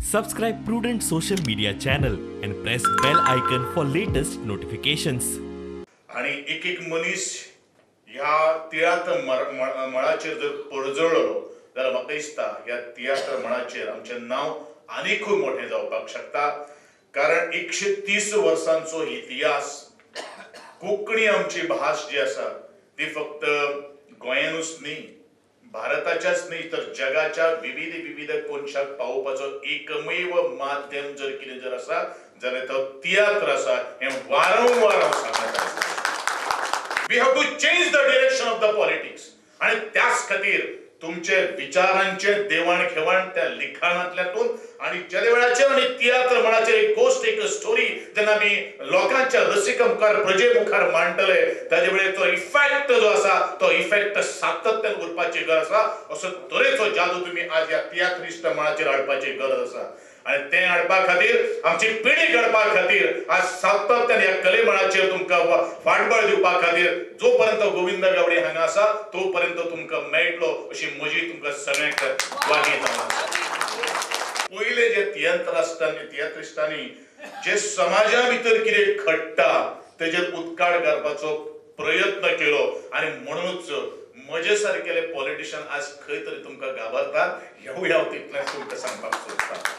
Subscribe Prudent social media channel and press bell icon for latest notifications. आणि एक एक मनीस ह्या तियात्र मळाचेर जर परजळ्ळो जाल्यार म्हाका दिसता ह्या तियात्र मळाचेर आमचें नांव आनीकूय मोठें जावपाक शकता. कारण 130 वर्सांचो इतिहास, कोंकणी आमची भास जी आसा ती फक्त गोंयानूच न्ही, भारताच्याच न्ही तर जगाच्या विविध विविध कोनशाक पावोवपाचो एकमेव माध्यम जर कितें जर आसा जाल्यार तो तियात्र आसा हें वारंवार हांव सांगत आसा. We have to change the direction of the politics. आनी त्याच खातीर तुमचे विचारांचे देवाण घेवाण त्या लिखाणांतल्यातून आनी ज्या वेळाचेर आनी तियात्र मळाचेर एक गोश्ट, एक स्टोरी जेन्ना आमी लोकांच्या रसिका मुखार, प्रजे मुखार मांडटले ताजे वेळेर तो इफेक्ट जो आसा तो इफेक्ट सातत्यान उरपाची गरज आसा. असो तरेचो जादू तुमी आज ह्या तियात्रिस्ट मळाचेर हाडपाची गरज आसा आनी तें हाडपा खातीर, आमची पिढी घडपा खातीर आज सातत्यान ह्या कले मळाचेर तुमकां फाटबळ दिवपा खातीर जो पर्यंत गोविंद गावडे हांगा आसा तो पर्यंत तुमकां मेळटलो अशी म्हजी तुमकां सगळ्यांक ग्वाही जावन आसा. पयले जे तियात्रिस्टांनी जे समाजा भितर कितें घडटा तेजेर उत्काड घालपाचो प्रयत्न केलो आनी म्हणूनच म्हजे सारकेले पॉलिटिशियन आज खंय तरी तुमकां घाबरतात हेवूय हांव तितलेंच तुमकां सांगपाक सोदता.